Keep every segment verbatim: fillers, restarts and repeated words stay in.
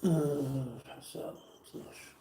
آه، حساب اثناش.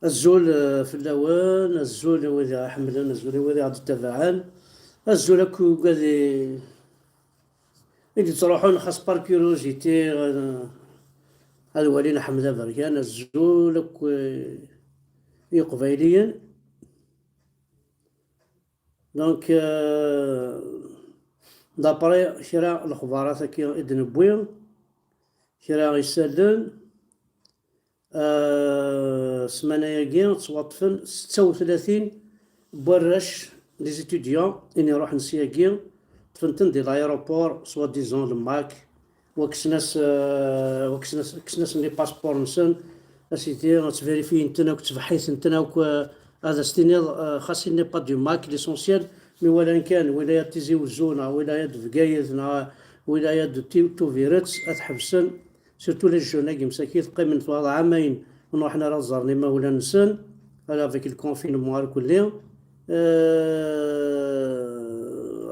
Azul, eh, fell-awen, azul i wid i ɣ-iḥemmlen, azul i wid i ɣ-d-ittabaɛen, azul akk i wigad i, i d-ittruḥun xas par curiosité, eh, ad walin Ḥmed Aberkan, azul akk, eh, i Iqbayliyen. Donc, euh, d'après kra n lexbarat akka i d-newwi, kra isallen, euh, ssmana-agi ttwaṭṭfen setta u tlatin n warrac, les étudiants, i n-iruḥen syagi, ṭṭfen-ten di l'aéroport, soi-disant le MAK, wa kksen-as, euh, wa kksen-as, kksen-asen les passeports-nsen, a sidi, ttverifyin-ten akk, ttbeḥḥiten-ten akk, euh, ad as-tiniḍ, euh, xas il n'est pas du MAK, l'essentiel, mi walan kan, wilayat Tizi Uzzu, neɣ wilayat Bgayet, neɣ wilayat de Ti-, Tubiret, ad ḥebsen, surtout les jeunes-agi msakit, qqimen tura ɛamayen, ur ruḥen ara ad ẓren imawlan-nsen, ala avec le confinement irkelli. Euh,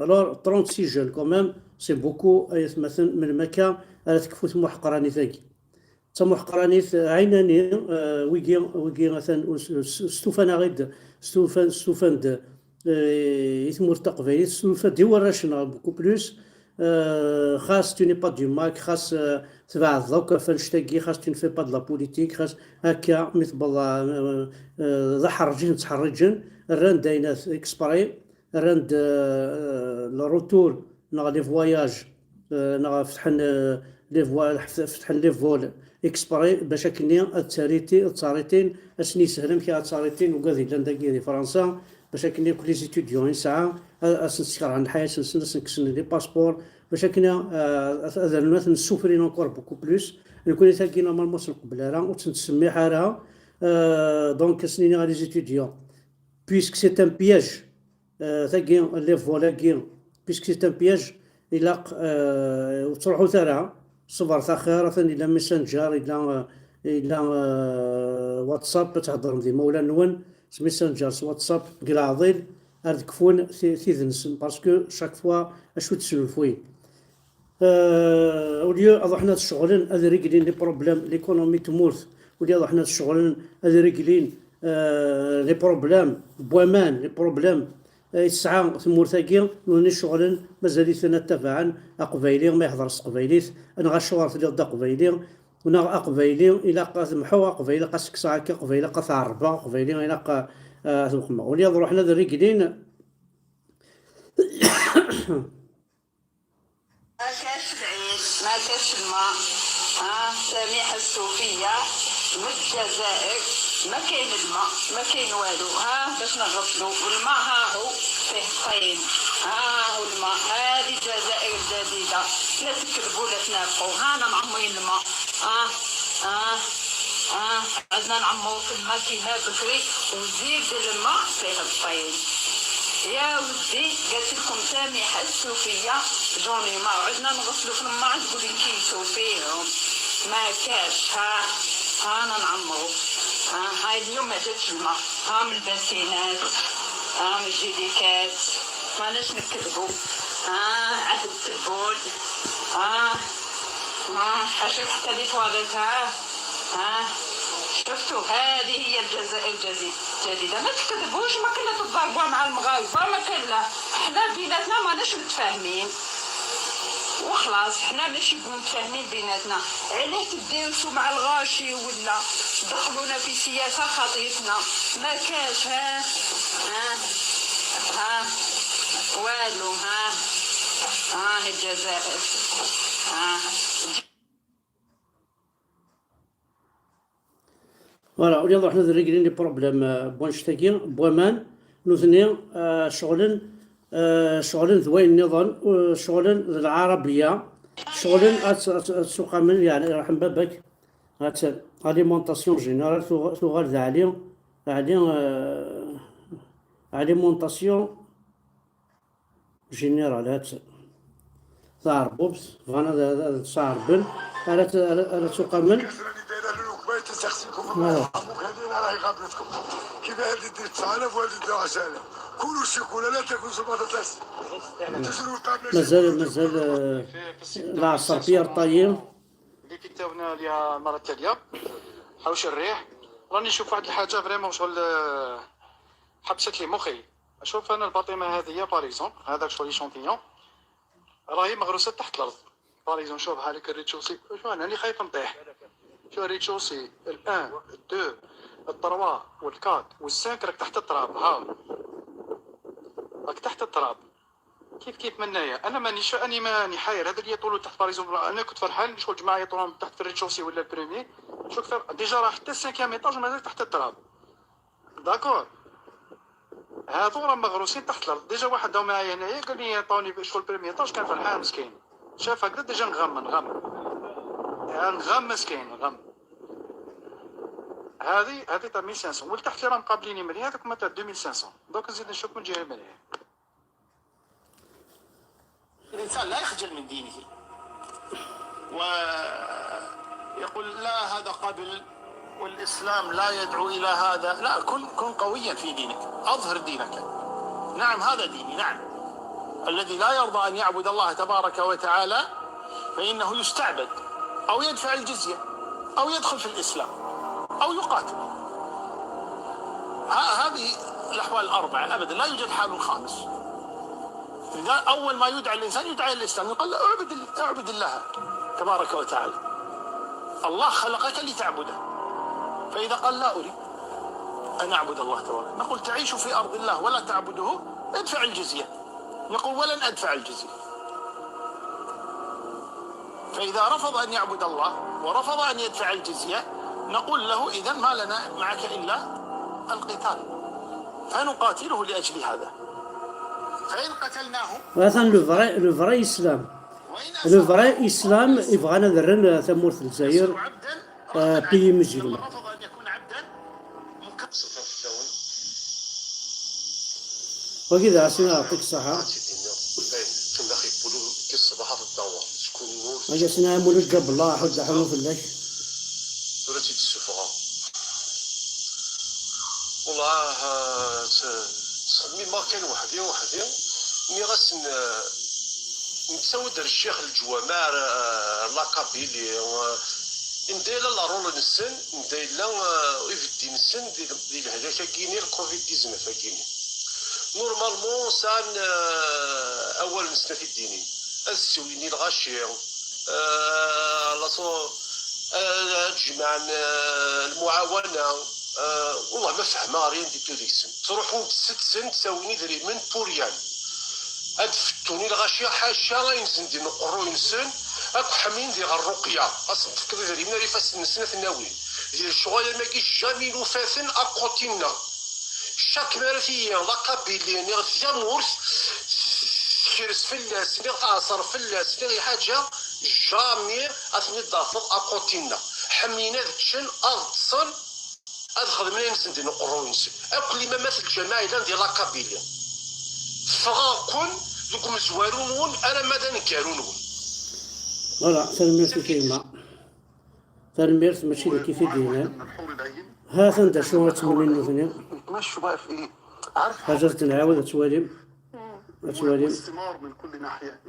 alors, trente-six jeunes quand même, c'est beaucoup, ay atmaten, melmi akka ara tekfu tmuḥeqranit-agi? D tamuḥeqranit ɛinani, euh, wigi, wigi atan ur s-, s-, stufan-aɣ-id, stufan, stufan-d, euh, i tmurt taqbaylit, stufan-d i warrac-nneɣ beaucoup plus, euh, xas tu n'es pas du MAK, xas, euh, tbeɛdeḍ akk ɣef annect-agi, xas tu ne fais pas de la politique, xas akka mi tewweḍ, euh, euh, d aḥerreǧ i ten-ttḥerriǧen, rran-d ayennat exprès, rran-d, euh, le retour neɣ les voyages, euh, neɣ fetḥen, euh, les vols, fetḥen les vols exprès bac akkenni ad ttaritin, ad ttaritin, ad sen-yeshel amek ara ttaritin ugad yellan dagi di Fransa, bac akkenni akk les étudiants i nesɛa, a-, ad sen-skerhen lḥayat-nsen, ad sen-kksen les passeports, bac akkenni, euh, ad, ad rnun ad ten-ssufrin encore beaucoup plus. Nekkni tagi normalement ur s-nqebbel ara, ur tt-nettsemmiḥ ara. Euh, donc, ad sen-iniɣ à les étudiants, puisque c'est un piège, euh, tagi, les vols-agi, puisque c'est un piège, ilaq, euh, ur ttruḥut ara, ṣebret axir, atan yella Messenger, yella, euh, yella, euh, WhatsApp, ad theddrem d imawlan-nwen, s Messenger, s WhatsApp, deg leɛḍil, ar d-kfun ti-, tid-nsen, parce que chaque fois, acu d-snulfuyen. Euh, au lieu ad ruḥen ad ceɣlen, ad réglin les problèmes, l'économie n tmurt, au lieu ad ruḥen ad ceɣlen, ad réglin, euh, les problèmes n waman, les problèmes, euh, i tesɛa tmurt-agi, nutni ceɣlen, mazal-iten ad tabaɛen aqbayli, ma yehder s teqbaylit, neɣ acuɣer telliḍ d aqbayli, neɣ aqbayli, ilaq ad mḥuɣ aqbayli, ilaq ad sekkseɣ akka aqbayli, ilaq ad t-ɛerbeɣ aqbayli, ilaq, euh, ad weqmeɣ. Au lieu ad ruḥen ad réglin, ما كاش العيد، ما كاش الماء. ها، سميحة السوفية من الجزائر، ما كاين الماء، ما كاين والو. ها، باش نغسلو؟ والماء ها هو فيه الطين. ها هو الماء. هذه الجزائر الجديدة. لا تكذبوا، لا تنافقوا. هانا معمرين الماء. ها، ها، ها. عندنا نعمرو في الماكينة بكري، وزيد الماء فيه الطين. يا ودي، قالت لكم سامي حسوا فيا، جوني ما عدنا نغسلوا في الماء، تقولي نكيسوا فيهم. ما كاش، ها، ها أنا نعمرو. ها، هاي اليوم ما جاتش الماء. ها من الباسينات، ها من الجيليكات، ماناش نكذبوا. ها، عهد التبون. ها، ها، حاشاك حتى لي تواليت، ها. ها، شفتوا؟ هذه هي الجزائر الجزي-، الجديدة. ما تكذبوش، ما كنا تضاربوا مع المغاربة، ما كان لا. احنا بيناتنا ماناش متفاهمين. وخلاص، احنا ماشي متفاهمين بيناتنا. علاه تديرسوا مع الغاشي ولا دخلونا في سياسة خاطيتنا؟ ما كاش، ها؟ ها؟ ها؟ والو، ها؟ ها الجزائر. ها؟ Voilà, ula d ruḥen ad reglin les problèmes, euh, n wannect-agi, n waman, nutni, euh, ceɣlen, euh, ceɣlen d wayen nniḍen, euh, ceɣlen d lɛarabiya, ceɣlen ad, ad, ad suqamen, yeɛni, yerḥem baba-k, ad, alimentation générale tuɣ-, tuɣal d Ɛli, Ɛli, euh, alimentation générale, ad, taɛerbubt, bɣan ad, ad, ad tt-ɛerben, ara t-, ara, ara tt-uqamen. Voilà. كيف هذه دير تسعة آلاف وهذه دير عشرة آلاف. كلشي يقول لا تاكل سلطة تاس. مازال، مازال، آه، العصر بيير طايي. اللي كتبنا ليها المره التاليه. حوش الريح. راني نشوف واحد الحاجه فريمون شغل، آه، حبست لي مخي. شوف انا الباطيمه هذه، باغ اكزومبل، هذاك شغل شونتيون، راهي مغروسه تحت الارض. باغ اكزومبل، شوف هذاك الريتشوسي، شوف انا اللي خايف نطيح. شوف الريتشوسي، الان، الدو، التروا، والكات، والسانك، راك تحت التراب، ها. راك تحت التراب. كيف كيف منايا. انا مانيش، اني ماني حاير. هذا اللي يطولوا تحت، باغ اكزومبل، انا كنت فرحان شغل جماعه يطولوا من تحت في الريتشوسي ولا البريمي. شوف كثر، ديجا راه حتى السانكيام ايطاج مازال تحت التراب. داكور. هذو راه مغروسين تحت الارض. ديجا واحد داو معايا هنايا قال لي: "عطوني شغل بريمي ايطاج". كان فرحان مسكين. شاف هكذا ديجا نغم، نغم. نغم مسكين، نغم. هذه، هذه تاع ألفين وخمسمية، والتحت اللي راهم قابليني مليح، هذوك هما تاع ألفين وخمسمية. دوك نزيد نشوف من جهه مليح. الإنسان لا يخجل من دينه ويقول: "لا، هذا قبل، والإسلام لا يدعو إلى هذا." لا، كن، كن قويا في دينك، أظهر دينك. نعم، هذا ديني، نعم. الذي لا يرضى أن يعبد الله تبارك وتعالى فإنه يستعبد، أو يدفع الجزية، أو يدخل في الإسلام، أو يقاتل. ها-، هذه الأحوال الأربعة أبدًا، لا يوجد حال خامس. إذا أول ما يدعى الإنسان يدعى إلى الإسلام، يقال له: "اعبد ال-، اعبد الله تبارك وتعالى. الله خلقك لتعبده." فإذا قال: "لا أريد أن أعبد الله تبارك"، نقول: "تعيش في أرض الله ولا تعبده، ادفع الجزية." نقول: "ولن أدفع الجزية." فإذا رفض أن يعبد الله ورفض أن يدفع الجزية، نقول له: "إذن ما لنا معك إلا القتال." فنقاتله لأجل هذا. فإن قتلناه، هذا le vrai, le vrai islam. وإن Le أسرنا، vrai islam, yebɣan ad rren tamurt n Lezzayer, يصبح عبدا آه، pays musulman. رفض أن يكون عبدا مكسرا في الدون. Wagi d Ɛasin, yeɛṭik ṣṣeḥḥa. Wagi Ɛasin Mulud Ǧabellah, ḥudd aḥunu fell-ak. Tura tt-id-ssufɣeɣ. Wellah, ah, tt-, ttxemmimeɣ kan weḥd-i, weḥd-i. Nniɣ-asen, ah, nettawi-d ar ccix leǧwameɛ, ah, la Kabylie, ah, anda yella la rôle-nsen, anda yella, ah, ibeddi-nsen di, di lehlak-agi-ni, le covid dix-neuf-agi-ni. Normalement, sɛan, ah, awal-nsen ad t-id-inin. Ad ssiwin i lɣaci, ah, la so-, ah, ad jemɛen, ah, lmuɛawana, ah, wellah ma fehmeɣ rien du tout deg-sen. Ttruḥun-d sett-sen, ttawin idrimen pour rien. Ad fettun i lɣaci, ḥaca ayen zendin uqerruy-nsen, akk ḥemmin di ɣer Ruqya. Ad sen-tefkeḍ idrimen ar ifassen-nsen ad ten-awin. Di lecɣal am wagi, jamais nufa-ten à côté-nneɣ. Chaque mi ara tili la Kabylie, niɣ tamurt, tekres fell-as, niɣ teɛṣer fell-as, niɣ lḥaǧa, jamais ad ten-id-tafeḍ à côté-nneɣ. Ḥemmlen ad ččen, ad ṭṭsen, ad xedmen ayen sen-d-in uqerruy-nsen. Akk limamat n lǧamaɛ yellan di la Kabylie. Ffɣeɣ-ken deg umezwaru-nwen alamma d aneggaru-nwen. Voilà, tanemmirt i kayma. Tanemmirt, mačči d nekk i t-id-yennan. Ha-t-an d acu ara ttmennin nutni. يتمشوا بقى في ايه؟ عارف حاجة حضرتك؟ Ad nɛawed ad twalim. Ad twalim. والثمار من كل ناحية،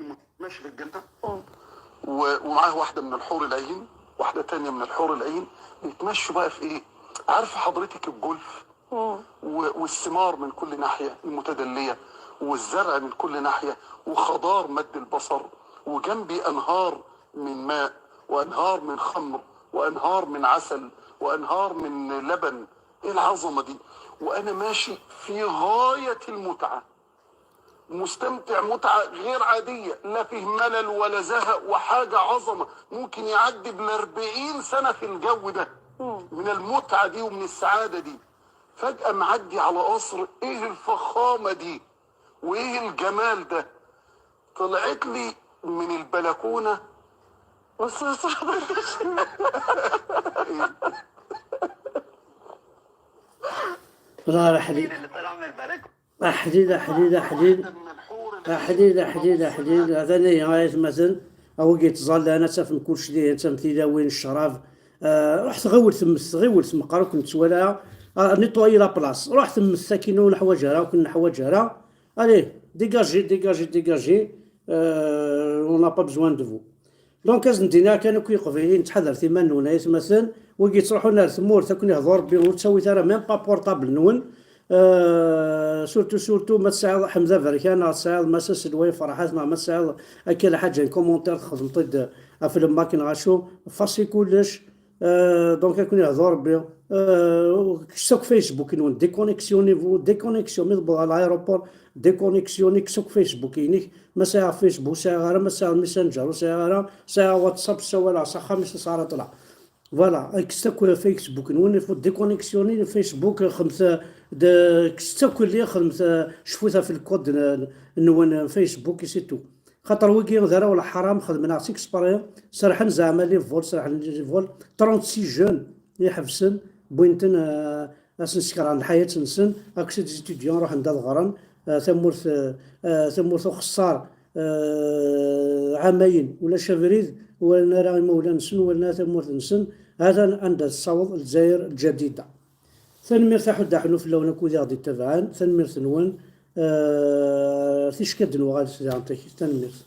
ماشي في الجنة. و-، ومعاه واحدة من الحور العين، واحدة تانية من الحور العين، بيتمشوا بقى في ايه؟ عارف حضرتك الجولف؟ و-، والثمار من كل ناحية المتدلية، والزرع من كل ناحية، وخضار مد البصر، وجنبي أنهار من ماء، وأنهار من خمر، وأنهار من عسل، وأنهار من لبن. إيه العظمة دي؟ وأنا ماشي في غاية المتعة، مستمتع متعة غير عادية، لا فيه ملل ولا زهق، وحاجة عظمة. ممكن يعدي بالأربعين سنة في الجو ده. من المتعة دي ومن السعادة دي، فجأة معدي على قصر، ايه الفخامة دي وايه الجمال ده؟ طلعت لي من البلكونة. بص يا صاحبي، لا، راح لي. احليل، احليل، احليل. احليل، احليل، احليل. هذا نية غاية مثلا. او قيت ظل انا تفهم كل شيء، تفهم تلاوين الشراب. آه، رحت غول ثمث، غول ثم قرا كنت ولا. آه، نيطوي لا بلاص، رحت ثمث ساكن ونحواجها، وكن نحواجها. الي، ديجاجي، ديجاجي، ديجاجي. آه، on n'a pas besoin de vous. دونك، از ندينا كان كي قبيلين، تحذر ثيمان نون ايتمثل. ويجي تروحون على ثمور تكون يهضر ربي وتسوي ترى ميم با بورطابل نون. آه، سورتو، سورتو ما تساعد حمزه بركان، تساعد ما سلوي فرحات، ما تساعد اكل حاجه كومونتير تخدم طيد في الماكين غاشو. فاسي كلش. آه، دونك يكون يهضر ربي. آه، سوك فيسبوك نون ديكونيكسيوني فو ديكونيكسيون مي ضبط على الايروبور. ديكونيكسيوني سوك فيسبوك ينيك. ما ساعة فيسبوك ساعة غير ما ساعة ميسنجر وساعة غير ساعة واتساب ساعة ولا ساعة خمسة ساعة طلع. فوالا، اكستاكو فيسبوك نون يفو ديكونيكسيوني فيسبوك خمسة. كستاكو اللي خدمت شفوتها في الكود نون فيسبوك سي تو. خاطر ويكي ذرا ولا حرام خدمنا سيكسبري. سرحن زعما لي فول، سرحن لي فول. trente-six جون يحبسن بوينتن. آه، اسنسكران الحياة نسن اكسي ديزيتيديون روح عند الغرن. آه، ثمورت آه، ثمورت وخسار. آه، عامين ولا شفريد، ولا نرى مولانسن ولا ثمورت نسن. هذا عند الصوت الجزائر الجديدة. ثنميرت أحد أحنو في اللون كودي غادي تبعان، ثنميرت نون. آه، تيشكد نوغال سيدي عن تاكي، ثنميرت.